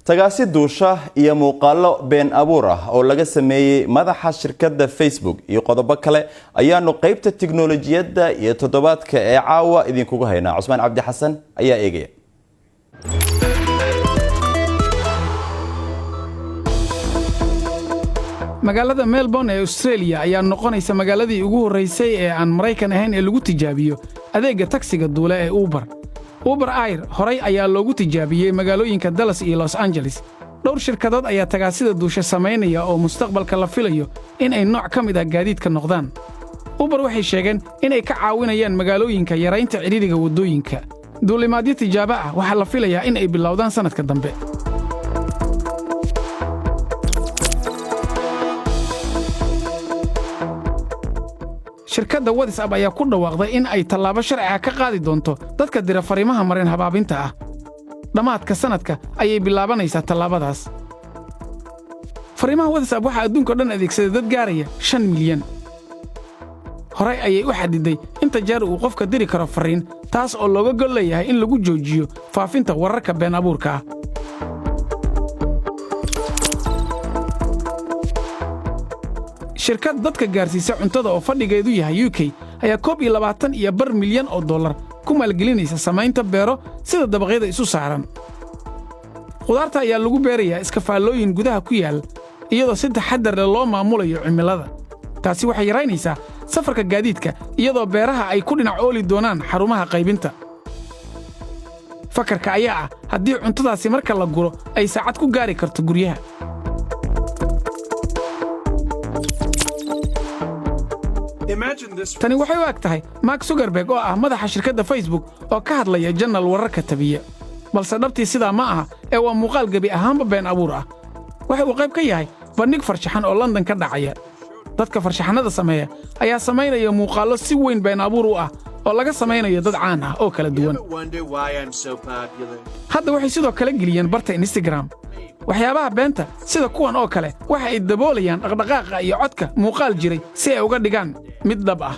Tagaasi duusha iyo muuqaalo been abuur ah oo laga sameeyey madaxa shirkadda Facebook iyo qodobo kale ayaanu qeybta tiknolojiyadda iyo toddobaadka ee caawa idinkugu haynaa. Cusmaan Cabdi Xasan ayaa eegaya. Magaalada Melbourne ee Australia ayaa noqonaysa magaaladii ugu horraysay ee aan Maraykan ahayn ee lagu tijaabiyo adeegga tagsiga duule ee Uber. Uber Air horay ayaa loogu tijaabiyey magaalooyinka Dallas iyo Los Angeles. Dhowr shirkadood ayaa tagaasida duusha samaynaya oo mustaqbalka la filayo in ay nooc ka mid ah gaadiidka noqdaan. Uber waxay sheegeen inay ka caawinayaan magaalooyinka yaraynta cidhidhiga waddooyinka. Duulimaadyo tijaabo ah waxaa la filayaa in ay bilowdaan sannadka dambe. Shirkadda WhatsApp ayaa ku dhawaaqday in ay tallaabo sharci ah ka qaadi doonto dadka dira fariimaha marin habaabinta ah. Dhammaadka sannadka ayay bilaabanaysaa tallaabadaas. Fariimaha WhatsApp waxaa adduunka o dhan adeegsaday dad gaaraya 5 milyan. Horey ayay u xadiday inta jeer uu qofka diri karo farriin, taas oo looga gol leeyahay in lagu joojiyo faafinta wararka been abuurka ah. Shirkad dadka gaarsiisa cuntada oo fadhigeedu yahay UK ayaa 21.5 milyan oo dollar ku maalgelinaysa samaynta beero sida dabaqyada isu saaran. Khudaarta ayaa lagu beerayaa iskafaallooyin gudaha ku yaal, iyadoo si taxaddar leh loo maamulayo cimilada. Taasi waxay yaraynaysaa safarka gaadiidka, iyadoo beeraha ay ku dhinac ooli doonaan xarumaha qaybinta. Fakarka ayaa ah haddii cuntadaasi marka la guro ay saacad ku gaari karto guryaha. Tani waxay u eg tahay Mark Zuckerberg oo ah madaxa shirkadda Facebook oo ka hadlaya channel wararka tabiya, balse dhabtii sidaa ma aha ee waa muuqaal gebi ahaanba been abuur ah. Waxa uu qayb ka yahay bandhig farshaxan oo London ka dhacaya. Dadka farshaxannada sameeya ayaa samaynaya muuqaallo si weyn been abuur u ah oo laga samaynayo dad caan ah oo kala duwan. Hadda waxay sidoo kale geliyeen barta Instagram waxyaabaha beenta sida kuwan oo kale. Waxa ay daboolayaan dhaqdhaqaaqa iyo codka muuqaal jiray si ay uga dhigaan mid dhab ah.